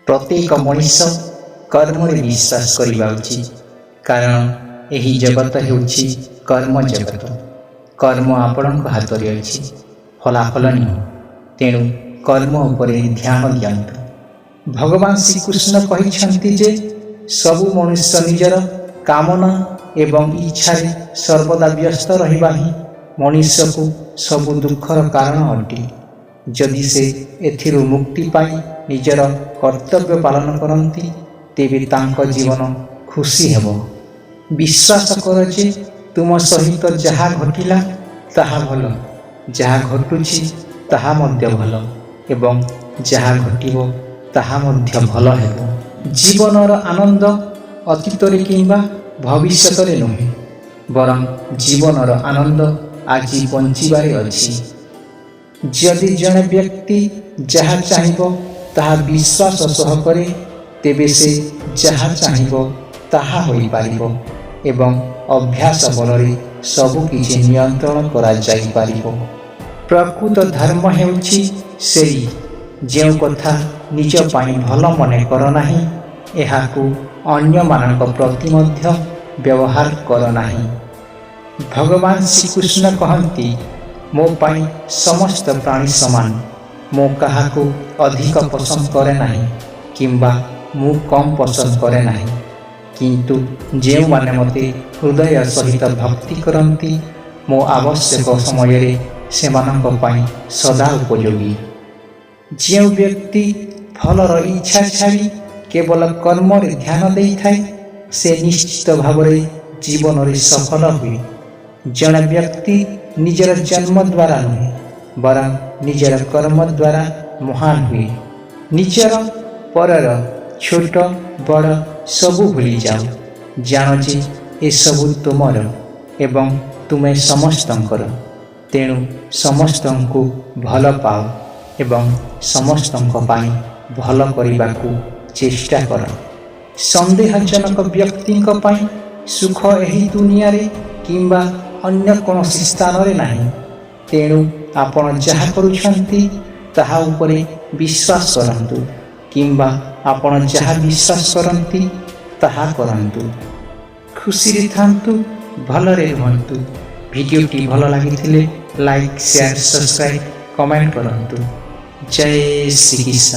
ପ୍ରତ୍ୟେକ ମଣିଷ କର୍ମରେ ବିଶ୍ୱାସ କରିବା ଉଚିତ, କାରଣ ଏହି ଜଗତ ହେଉଛି କର୍ମ ଜଗତ। କର୍ମ ଆପଣଙ୍କ ହାତରେ ଅଛି, ଫଳାଫଳ ନୁହେଁ। ତେଣୁ କର୍ମ ଉପରେ ଧ୍ୟାନ ଦିଅନ୍ତୁ। ଭଗବାନ ଶ୍ରୀକୃଷ୍ଣ କହିଛନ୍ତି ଯେ ସବୁ ମନୁଷ୍ୟ ନିଜର କାମନା ଏବଂ ଇଚ୍ଛାରେ ସର୍ବଦା ବ୍ୟସ୍ତ ରହିବା ହିଁ ମନୁଷ୍ୟକୁ ସବୁ ଦୁଃଖର କାରଣ ଅଟେ। ଯଦି ସେ ଏଥିରୁ ମୁକ୍ତି ପାଇଁ ନିଜର କର୍ତ୍ତବ୍ୟ ପାଳନ କରନ୍ତି, ତେବେ ତାଙ୍କ ଜୀବନ ଖୁସି ହେବ। ବିଶ୍ୱାସ କର ଯେ ତୁମ ସହିତ ଯାହା ଘଟିଲା ତାହା ଭଲ, ଯାହା ଘଟୁଛି ତାହା ମଧ୍ୟ ଭଲ ଏବଂ ଯାହା ଘଟିବ ତାହା ମଧ୍ୟ ଭଲ ହେବ। ଜୀବନର ଆନନ୍ଦ ଅତୀତରେ କିମ୍ବା ଭବିଷ୍ୟତରେ ନୁହେଁ, ବରଂ ଜୀବନର ଆନନ୍ଦ ଆଜି ବଞ୍ଚିବାରେ ଅଛି। ଯଦି ଜଣେ ବ୍ୟକ୍ତି ଯାହା ଚାହିଁବ ତାହା ବିଶ୍ୱାସ ସହ କରେ, ତେବେ ସେ ଯାହା ଚାହିଁବ ତାହା ହୋଇପାରିବ ଏବଂ ଅଭ୍ୟାସ ବଳରେ ସବୁକିଛି ନିୟନ୍ତ୍ରଣ କରାଯାଇପାରିବ। ପ୍ରକୃତ ଧର୍ମ ହେଉଛି ସେଇ ଯେଉଁ କଥା ନିଜ ପାଇଁ ଭଲ ମନେ କର ନାହିଁ, ଏହାକୁ ଅନ୍ୟମାନଙ୍କ ପ୍ରତି ମଧ୍ୟ ବ୍ୟବହାର କର ନାହିଁ। ଭଗବାନ ଶ୍ରୀକୃଷ୍ଣ କହନ୍ତି, ମୋ ପାଇଁ ସମସ୍ତ ପ୍ରାଣୀ ସମାନ। ମୁଁ କାହାକୁ ଅଧିକ ପସନ୍ଦ କରେ ନାହିଁ କିମ୍ବା ମୁଁ କମ୍ ପସନ୍ଦ କରେ ନାହିଁ। କିନ୍ତୁ ଯେଉଁମାନେ ମୋତେ ହୃଦୟ ସହିତ ଭକ୍ତି କରନ୍ତି, ମୋ ଆବଶ୍ୟକ ସମୟରେ ସେମାନଙ୍କ ପାଇଁ ସଦା ଉପଯୋଗୀ। ଯେଉଁ ବ୍ୟକ୍ତି ଫଳର ଇଚ୍ଛା ଛାଡ଼ି କେବଳ କର୍ମରେ ଧ୍ୟାନ ଦେଇଥାଏ, ସେ ନିଶ୍ଚିତ ଭାବରେ ଜୀବନରେ ସଫଳ ହୁଏ। ଜଣେ ବ୍ୟକ୍ତି ନିଜର ଜନ୍ମ ଦ୍ୱାରା ନୁହେଁ, ବରଂ ନିଜର କର୍ମ ଦ୍ୱାରା ମହାନ ହୁଏ। ନିଜର, ପରର, ଛୋଟ ବଡ଼ ସବୁ ଭୁଲିଯାଅ। ଜାଣ ଯେ ଏସବୁ ତୁମର ଏବଂ ତୁମେ ସମସ୍ତଙ୍କର। ତେଣୁ ସମସ୍ତଙ୍କୁ ଭଲ ପାଅ ଏବଂ ସମସ୍ତଙ୍କ ପାଇଁ ଭଲ କରିବାକୁ ଚେଷ୍ଟା କର। ସନ୍ଦେହଜନକ ବ୍ୟକ୍ତିଙ୍କ ପାଇଁ ସୁଖ ଏହି ଦୁନିଆରେ କିମ୍ବା ଅନ୍ୟ କୌଣସି ସ୍ଥାନରେ ନାହିଁ। ତେଣୁ ଆପଣ ଯାହା କରୁଛନ୍ତି ତାହା ଉପରେ ବିଶ୍ୱାସ କରନ୍ତୁ କିମ୍ବା ଆପଣ ଯାହା ବିଶ୍ୱାସ କରନ୍ତି ତାହା କରନ୍ତୁ। ଖୁସିରେ ଥାନ୍ତୁ, ଭଲରେ ରୁହନ୍ତୁ। ଭିଡ଼ିଓଟି ଭଲ ଲାଗିଥିଲେ ଲାଇକ୍, ସେୟାର, ସବସ୍କ୍ରାଇବ୍, କମେଣ୍ଟ କରନ୍ତୁ। ଜୟ ଶ୍ରୀକୃଷ୍ଣ।